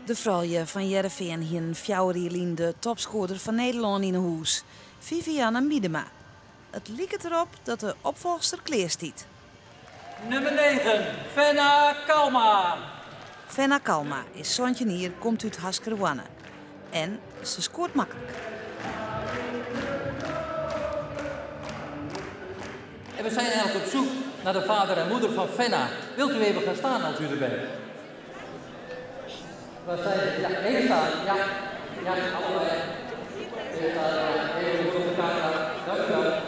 De froulju fan Hearrenfean hienen 4 jier lyn de topskoarder fan Nederlân yn 'e hûs, Vivianne Miedema. It liket derop dat de opfolchster klear stiet. Nummer 9, Fenna Kalma. Fenna Kalma is 17 jier, komt út Haskerhoarne. En se skoart maklik. En we zijn eigenlijk op zoek naar de vader en moeder van Fenna. Wilt u even gaan staan als u er bent? Waar zijn ze? Ja, even staan. Ja, ja, allebei. Even staan. Ja, even goed op de camera. Dank u wel.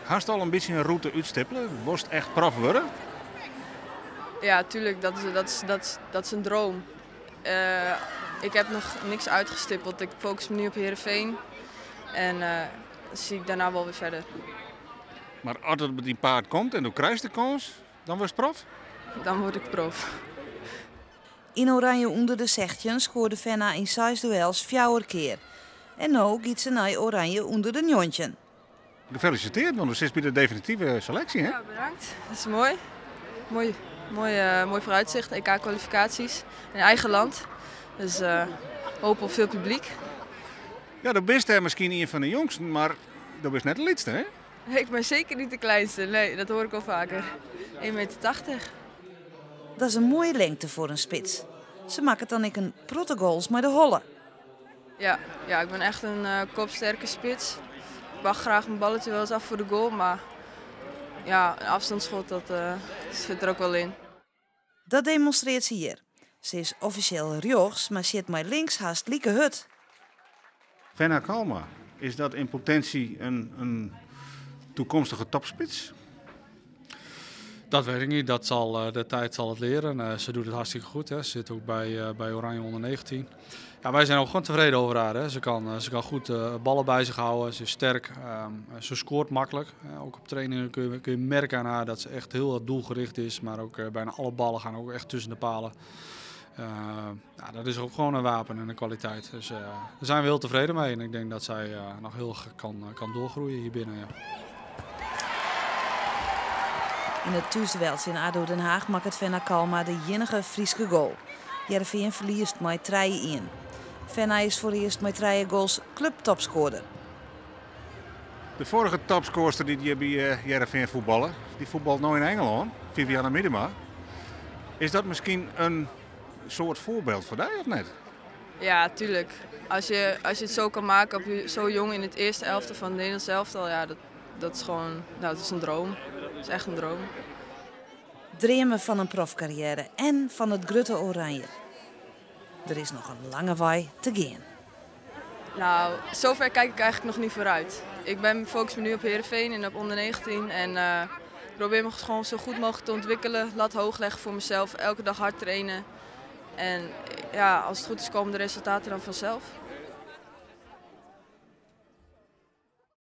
Hast al in bytsje in rûte útstippele? Wolst echt prof wurde? Ja, tuurlijk. Dat is in droom. Ik heb noch niks útstippele. Ik focus me nu op Heerenveen. En dan zie ik daarna wol wer fierder. Mar as it by dyn paad komt en do krijst de kâns, dan wurdst prof? Dan wurd ik prof. Yn Oranje ûnder de 16 skoarde Fenna yn seis duels 4 kear. En no giet se nei Oranje ûnder de 19. Gefelisitearre, want do sitst by de definitive seleksje, hè? Ja, bedankt. Dat is moai. Moai, moai, moai vooruitzicht, EK-kwalifikaasjes yn eigen lân. Dus hoop op folle publyk. Ja, do bist dêr miskien ien fan de jongsten, mar do bist net de lytste, hè? Ik bin seker net de kleinste, nee, dat hear ik al faker. 1,80 meter. Dat is in moaie lingte foar in spits. Se makket dan ek in protte goals mei de holle. Ja, ik bin echt in kopsterke spits. Ik wacht graach myn balletje wolris ôf foar de goal, mar ja, in ôfstânsskot, dat sit der ek wol yn. Dat demonstrearret se hjir. Se is offisjeel rjochts, mar sjit mei links hast like hurd. Fenna Kalma, is dat yn potinsje in takomstige topspits? Dat weet ik niet, de tijd zal het leren. Ze doet het hartstikke goed, hè. Ze zit ook bij Oranje onder 19. Ja, wij zijn ook gewoon tevreden over haar. Hè. Ze kan goed ballen bij zich houden, ze is sterk, ze scoort makkelijk. Ook op trainingen kun je merken aan haar dat ze echt heel erg doelgericht is. Maar ook bijna alle ballen gaan ook echt tussen de palen. Nou, dat is ook gewoon een wapen en een kwaliteit. Dus daar zijn we heel tevreden mee. En ik denk dat zij nog heel erg kan doorgroeien hier binnen. Ja. Yn it thúsduel tsjin ADO Den Haag makket Fenna Kalma de iennige Fryske goal. Hearrenfean ferliest mei 3-1. Fenna is foar it earst mei 3 goals kluptopskoarder. De foarige topskoarster dy't hjir by Hearrenfean fuotballe, dy fuotballet no yn Ingelân, Vivianne Miedema. Is dat miskien in soart foarbyld foar dy of net? Ja, tuurlijk. Als je het zo kan maken op je, zo jong in het eerste elftal van het Nederlands elftal, ja, dat is gewoon, nou, dat is een droom. Dat is echt een droom. Dreame fan in profkarriêre en fan it grutte Oranje. Der is noch in lange wei te gean. Nou, zover kijk ik eigenlijk nog niet vooruit. Ik focus me nu op Heerenveen en op onder 19 en probeer me gewoon zo goed mogelijk te ontwikkelen. Lat hoog leggen voor mezelf, elke dag hard trainen. En ja, als het goed is komen de resultaten dan vanzelf.